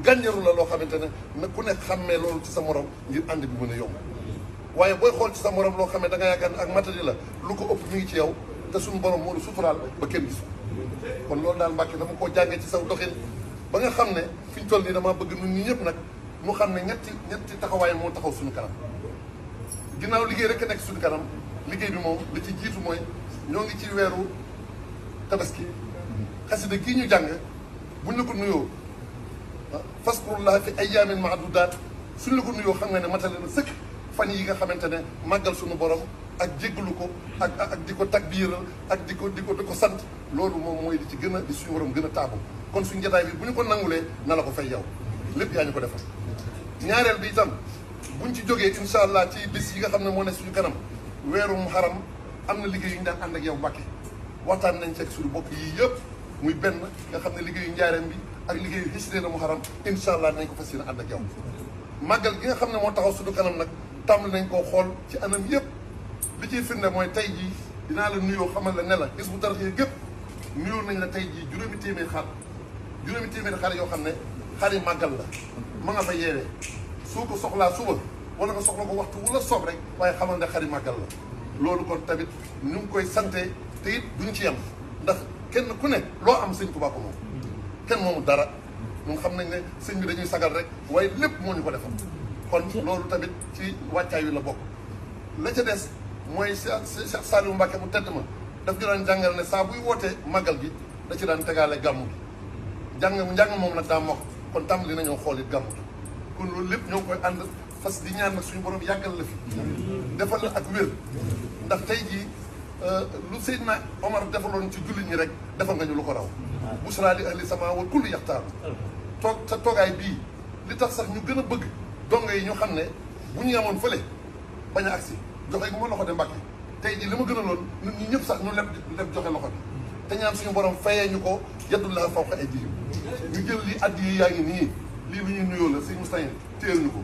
gànjaru la loo xamante ne na ku nekk xàmmee loolu ci sa morom ngir ànd bi mën a yomb waaye booy xool ci sa morom loo xam ne da nga yaakaar ne ak matadi la lu ko ëpp mi ngi ci yow te suñu borom moo la suturaal ba kenn gis kon loolu daal Mbàkke dama koo jàngee ci saw doxin ba nga xam ne fi ñu toll nii dama bëgg nun ñi ñëpp nag mu xam ne ñetti taxawaay moo taxaw suñu kanam ginnaaw liggéey rek a nekk suñu kanam liggéey bi moom li ci jiitu mooy ñoo ngi ci weeru tabaski xasida gii ñu jàng buñ la ko nuyoo faskurullah fi ayyaamin maadudaat suñ la ko nuyoo xam nga ne matale na sëkk fan yi nga xamante ne màggal suñu borom ak jéggalu ko ak di ko takbiiral ak di ko sant loolu moom mooy di ci gën a di suñu borom gën a taabu kon suñu jotaay bi bu ñu ko nangulee na la ko fay yow lépp yaa ñu ko defal ñaareel bi itam buñ ci jógee incha allah ci bis yi nga xam ne moo ne suñu kanam weeru muharram am na liggéey yu ñu daan ànd ak yow Mbàkke waxtaan nañ ci ak suñu bokk yii yëpp muy benn nga xam ne liggéeyu njaareem bi ak liggéeyu Hijri na Muharram incha allah nañ ko fas yéene ànd ak yow. màggal gi nga xam ne moo taxaw suñu kanam nag tàmbali nañ koo xool ci anam yëpp li ciy firnde mooy tey jii dinaa la nuyoo xamal la ne la Hizbut Tarqiyyah gépp nuyoo nañ la tey jii juróomi téeméeri xar yoo xam ne xar yi màggal la ma nga fa yeewee soo ko soxlaa suba wala nga soxla ko waxtu wu la soob rek waaye xamal ne xar yi màggal la loolu kon tamit ñu ngi koy sante te it duñ ci yem ndax kenn ku ne loo am sëñ Tuubaa ko moom kenn moomu dara ñun xam nañ ne sëñ bi dañuy sagal rek waaye lépp moo ñu ko defal kon loolu tamit ci wàccaay wi la bokk la ca des mooy Cheikh Saliou Mbacké mu tedd ma daf ñu daan jàngal ne saa buy wootee màggal gi da ci daan tegaale gàmmu gi njàng moom nag daa mokk kon tàmbali nañoo xool it gàmmu gi kon loolu lépp ñoo ngi koy ànd fas di ñaan nag suñu borom yàggal la fi defal la ak wér ndax tey jii lu Seydina Omar defaloon ci jullit ñi rek defal nga ñu lu ko raw busra li ahli sama wal kullu yaxtaaru toog sa toogaay bii li tax sax ñu gën a bëgg dongo yi ñu xam ne bu ñu yemoon fële bañ a agsi joxe gu ma loxo de Mbàkke tey jii li ma gën a loon nit ñi ñëpp sax ñu leb joxe loxo bi te ñaan suñu borom fayee ñu ko yadullahi fawqa aydihim ñu jël li addi yi yaa ngi nii lii lu ñuy nuyoo la sëñ Moustapha téel ñu ko